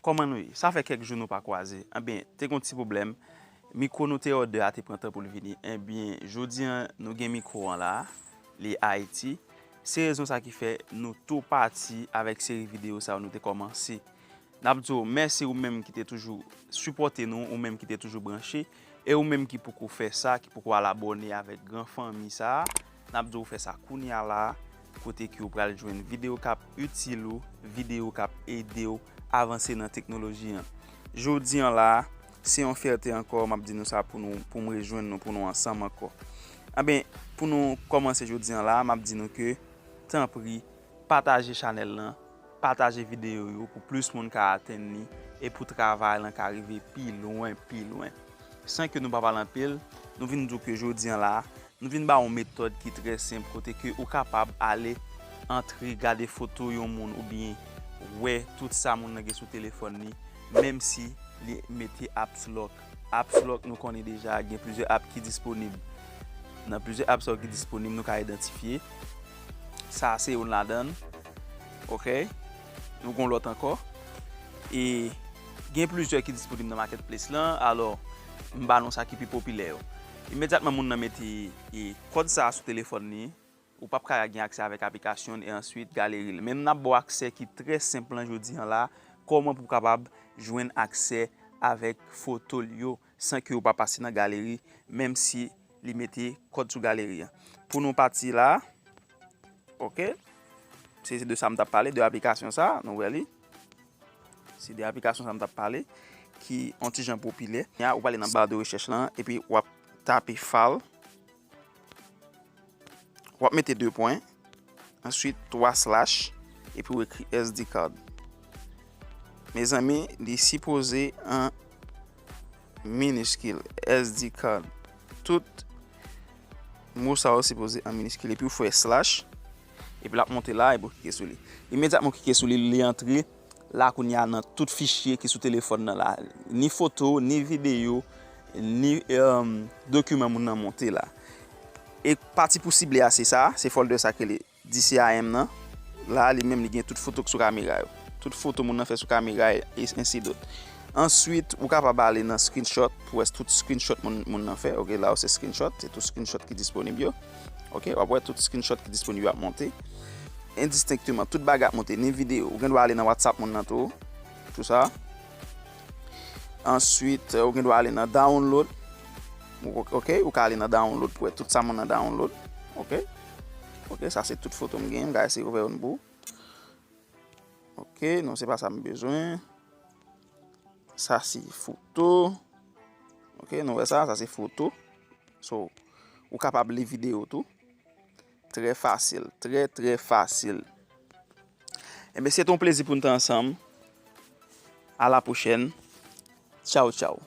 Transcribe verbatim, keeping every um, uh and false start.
Kòman nou ye? Sa fè kèk jou nou pa kwaze. Ebyen, te gen yon ti pwoblèm. Mikwo nou te òdè a te pran tan pou l vini. Ebyen, jodi an, nou gen mikwo an la. Li Ayiti. Se rezon sa ki fè nou tou pati avèk seri videyo sa yo nou te kòmanse. N ap di w mèsi ou menm ki te toujou sipòte nou, ou menm ki te toujou branche, e ou menm ki poko fè sa, ki poko al abòne avèk gran fanmi sa a. N ap di w fè sa kounye a la a, kote ke w pral jwenn videyo k ap itil ou, videyo k ap ede w avanse nan teknoloji an. Jodi an la a, se yon fyète ankò, m ap di nou sa pou nou, pou m rejwenn nou, pou nou ansanm ankò. Anben, pou nou kòmanse jodi an la a, m ap di nou ke, tanpri, pataje chanèl lan, pataje videyo yo pou plis moun ka atenn li e pou travay lan ka rive pi lwen, pi lwen. San ke nou pa pale anpil, nou vin di w ke jodi an la a, nou vin ba w yon metòd ki trè senp kote ke ou kapab ale antre gade foto yon moun oubyen wè tout sa moun nan gen sou telefòn li, menm si li mete apps lock. Apps lock nou konnen deja gen plizyè app ki disponib. Nan plizyè app sa yo ki disponib nou ka idantifye. Sa se youn ladan l. Ok. Nou gen lòt ankò. E gen plizyè ki disponib nan marketplace lan. Alò, m ba nou sa ki pi popilè yo. Imedyatman moun nan mete e kòd sa a sou telefòn li, ou p ap ka gen aksè avèk aplikasyon e answit galeri l. Men n ap ba w aksè ki trè senp lan jodi an la, kòman pou w kapab jwenn aksè avèk foto l yo san ke w pa pase nan galeri, menm si li mete kòd sou galeri an. Pou nou pati la, ok, se, se de sa m t ap pale, de aplikasyon sa, nou wè li. Se de aplikasyon sa m t ap pale, ki on ti jan popilè. Nya, ou prale nan ba de rechèch lan, epi w ap tape file. W ap mete de pwen, answit twa slash, epi w ekri S D card. Mezanmi, li sipoze an miniskil, S D card. Tout mo sa yo sipoze an miniskil. Epi w fè slash, epi l ap monte la, epi w klike sou li. Imedyatman w klike sou li, li antre la kounye a nan tout fichye ki sou telefòn nan la. Ni foto, ni videyo, ni, em, dokiman moun nan monte la. E pati pou sible a, se sa, se folder sa ki rele D C I M nan. La, li menm, li gen tout foto k sou kamera yo. Tout foto moun nan fè sou kamera e ensi dot. Answit, ou kapab ale nan screenshot pou wè tout screenshot moun, moun nan fè. Ok, la yo se screenshot, se tout screenshot ki disponib yo. Ok, w ap wè tout screenshot ki disponib yo ap monte. Endistenkteman, tout bagay ap monte, ni videyo. Ou gen dwa ale nan WhatsApp moun nan tou, tou sa. Answit, ou gen dwa ale nan download. Ou, ok, ou ka ale nan download pou wè tout sa moun nan download. Ok. Ok, sa se tout foto m gen, m ka eseye ouvè youn pou ou. Ok, non, se pa sa m bezwen. Sa se foto. Ok, nou wè sa, sa se foto. So, ou kapab li videyo tou. Trè fasil, trè, trè fasil. Enben, se te yon plezi pou n te ansanm. A la pwochèn. Tchaw, tchaw.